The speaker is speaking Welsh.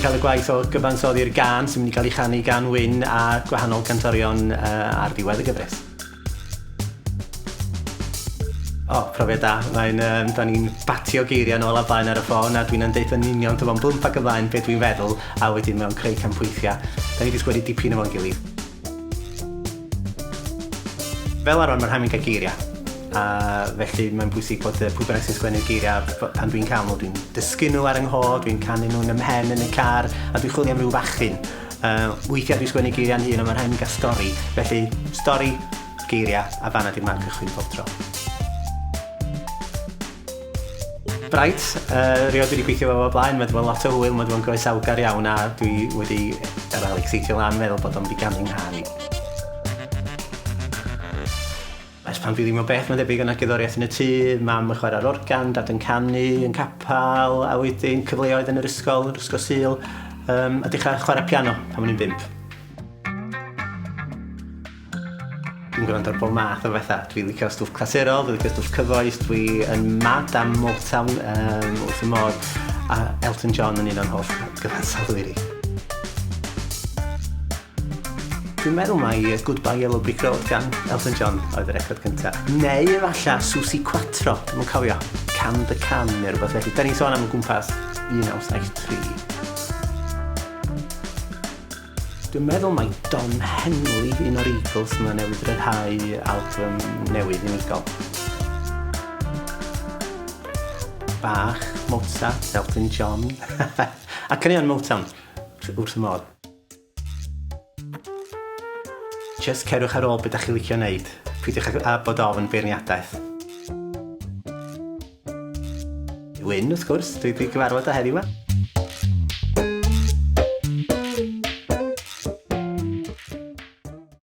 wedi cael y gwaith o gyfansoddi'r gân sy'n mynd i gael ei chanu gan Wyn a gwahanol gantorion ar ddiwedd y gyfres. O, profiad da. Mae'n, um, da ni'n batio geiriau nôl a blaen ar y ffôn a dwi'n yn deud yn union dyfo'n blwmp ac ymlaen beth dwi'n feddwl a wedyn mewn creu campweithiau. Da ni wedi sgwennu dipyn efo'n gilydd. Fel arfer mae rhaid mi'n cael geiriau. A felly mae'n bwysig bod pwy bynnag sy'n sgwennu'r geiriau, pan dwi'n cael nhw, dwi'n dysgu nhw ar yng ngho, dwi'n canu nhw yn 'y mhen yn y car, a dwi'n chwilio am ryw fachyn. Uh, weithiau dwi'n sgwennu geiriau'n hun, ond mae'n rhaid mi'n cael stori. Felly, stori, geiriau, a fanna di'r man cychwyn bob tro. Bright, uh, rioed wedi gweithio efo fo blaen, mae wedi bod yn lot o hwyl, mae wedi bod yn groesawgar iawn a dwi wedi fel excitio lan meddwl bod o'n mynd i ganu nghân i. Ers pan dwi ddim o beth, mae'n debyg yna gerddoriaeth yn y tŷ, mam yn chwarae'r organ, dad yn canu, yn capel, a wedyn cyfleoedd yn yr ysgol, yr ysgol Sul, um, a dechrau chwarae piano pan o'n i'n bump. Dwi'n gwrando ar bob math o bethau. Dwi'n licio stwff clasurol, dwi'n licio stwff cyfoes, dwi yn mad am Motown um, wrth y modd, a Elton John yn un o'n hoff gyfansoddwyr i. Dwi'n meddwl mai Goodbye Yellow Brick Road gan Elton John oedd y record cyntaf. Neu efallai Susi Quattro, dwi'n cofio. Can the Can neu rhywbeth felly. Da ni'n sôn am gwmpas 1973. Dwi'n meddwl mai Don Henley, un o'r Eagles, mae newydd ryddhau album newydd unigol. Bach, Mozart, Elton John. A caneuon Motown, wrth y modd. Just cerwch ar ôl beth da chi licio wneud. Peidiwch â bod ofn beirniadaeth. Wyn, wrth gwrs, dwi wedi cyfarfod â heddiw 'ma.